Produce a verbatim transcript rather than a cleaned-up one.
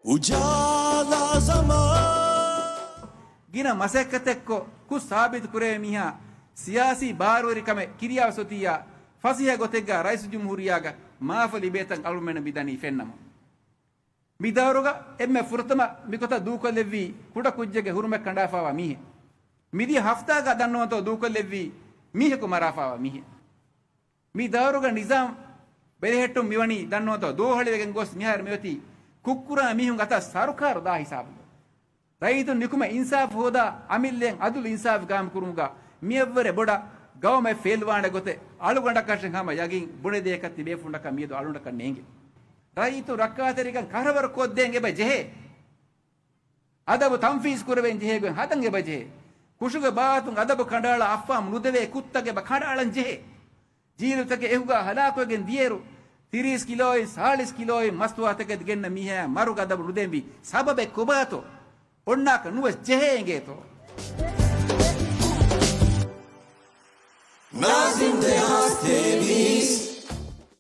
އުޖާލާ ޒަމާން. ގިނަ މަސައްކަތެއްކޮށް، ކުށް ސާބިތު ކުރެވޭ މީހާ، ސިޔާސީ ބާރުވެރިކަމެއް ކިރިޔާވެސް އޮތިއްޔާ، ފަސޭހަ ގޮތެއްގަ ރައީސުލްޖުމްހޫރިއްޔާގަ މާފަ ލިބޭތަން އަޅުމެން މި ދަނީ ފެންނަމުން. މި ދައުރުގަ އެންމެ ފުރަތަމަ މިގޮތަށް ދޫކޮށްލެއްވީ ކުޑަކުއްޖެއްގެ ހުރުމަތް ކަނޑާފާވާ މީހެއް. މިދިޔަ ހަފްތާގަ ދަންނަވަންތޯ ދޫކޮށްލެއްވީ މީހަކު މަރާފާވާ މީހެއް. މި ދައުރުގަ ނިޒާމް ބެލެހެއްޓުން މިވަނީ ދަންނަވަންތޯ ދޯހަޅިވެގެން ގޮސް މިހާރު މިއޮތީ ކުށްކުރާ މީހުން އަތަށް ސަރުކާރު ދާ ހިސާބުގަ. ރައްޔިތުން ނިކުމެ އިންސާފު ހޯދާ އަމިއްލައިން އަދުލު އިންސާފު ގާއިމް ކުރުމުގަ މިއަށްވުރެ ބޮޑަށް ގައުމެއް ފެއިލްވާނެ ގޮތެއް އަޅުގަނޑަކަށެއް ހަމަ ޔަގީން ބުނެދޭކަށް ތިބޭފުޅުންނަކަށް މިއަދު އަޅުގަނޑަކަށް ނޭނގެ. ރައްޔިތުން ރައްކާތެރިކަން ކަށަވަރު ކޮށްދޭން އެބަ ޖެހޭ. އަދަބު ތަންފީޒް ކުރެވެން ޖެހޭ ގޮތް ހަދަން އެބަ ޖެހޭ. ކުށުގެ ބާވަތުން އަދަބު ކަނޑައަޅާ އަފްވާމު ނުދެވޭ ކުށްތަކެއް އެބަ ކަނޑައަޅަން ޖެހޭ. ޖީލުތަކެއް އެހުގާ ހަލާކުވެގެން ދިޔައިރު، ތިރީސް ކިލޯއިން ސާޅީސް ކިލޯއިން މަސްތުވާތަކެތި ގެންނަ މީހާ މަރުގެ އަދަބު ނުދޭންވީ ސަބަބެއް ކޮބާތޯ؟ އޮންނާކަށް ނުވެސް ޖެހޭ އިނގޭތޯ؟ ނާޒިމް ދެހާސް ތޭވީސް.